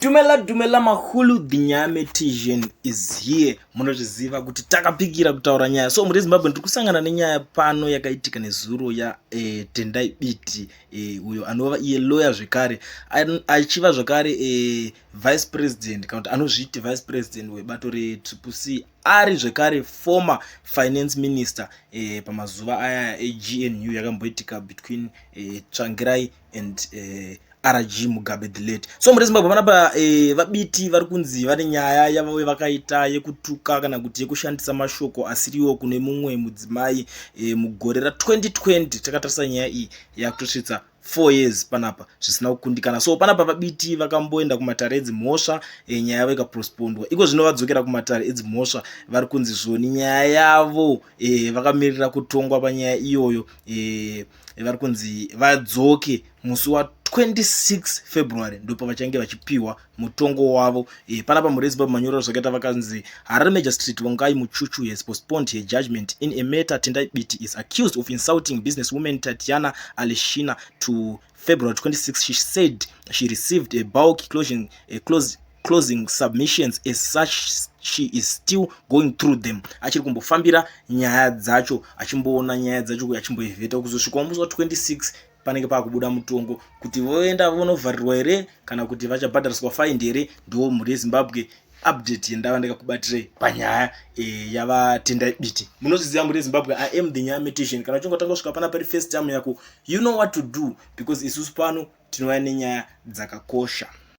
Dumela dumela mahulu, the Nyametician is here. Munozviziva kuti takapikira kutaura nyaya. So muri Zimbabwe, ndiri kusangana nenyaya pano yakaitika nezuro ya Tendai Biti, uyo anova iye lawyer zvekare, achiva zvakare vice president, kana kuti anozviti vice president webato reTriple C, ari zvekare former finance minister pamazuva aya eGNU yakamboitika between Tsvangirai and RG Mugabe the late. So muri Zimbabwe panapa, vaBiti vari kunzi vane nyaya yavave vakaita yekutuka kana kuti yekushandisa mashoko asiriwo kune mumwe mudzimai mugore ra2020. Takatarisa nyaya iyi yakutosvitsa 4 years panapa zvisina kukundikana. So panapa vaBiti vakamboenda kumatare edzimhosva, nyaya yavo ikapostpondwa. Iko zvino vadzokera kumatare edzimhosva, vari kunzi zvoni nyaya yavo vakamirira kutongwa panyaya iyoyo. Vari kunzi vadzoke musi wa26 February, ndipo vachange vachipiwa mutongo wavo. Panapa muri Zimbabwe, manyorero zvakaita, vakanzi Harare Magistrate Vongai Muchuchu has postponed her judgment in a matter Tendai Biti is accused of insulting businesswoman Tatiana Aleshina to February 26. She said she received a bulk closing submissions. As such, she is still going through them. Achiri kumbofambira nyaya dzacho, achimboona nyaya dzacho, achimboivheta kuzosvika musi wa26 panenge paakubuda mutongo kuti voenda vonovharirwa here kana kuti vachabhadhariswa faindi here. Ndo mhuri yeZimbabwe update yendava ndikakubatirei panyaya yavaTendai Biti. Munozviziva mhuri yeZimbabwe, I am the Nyametician. Kana uchingotanga kusvika pana pari first time yako, you know what to do, because isusu pano tinouya nenyaya dzakakosha.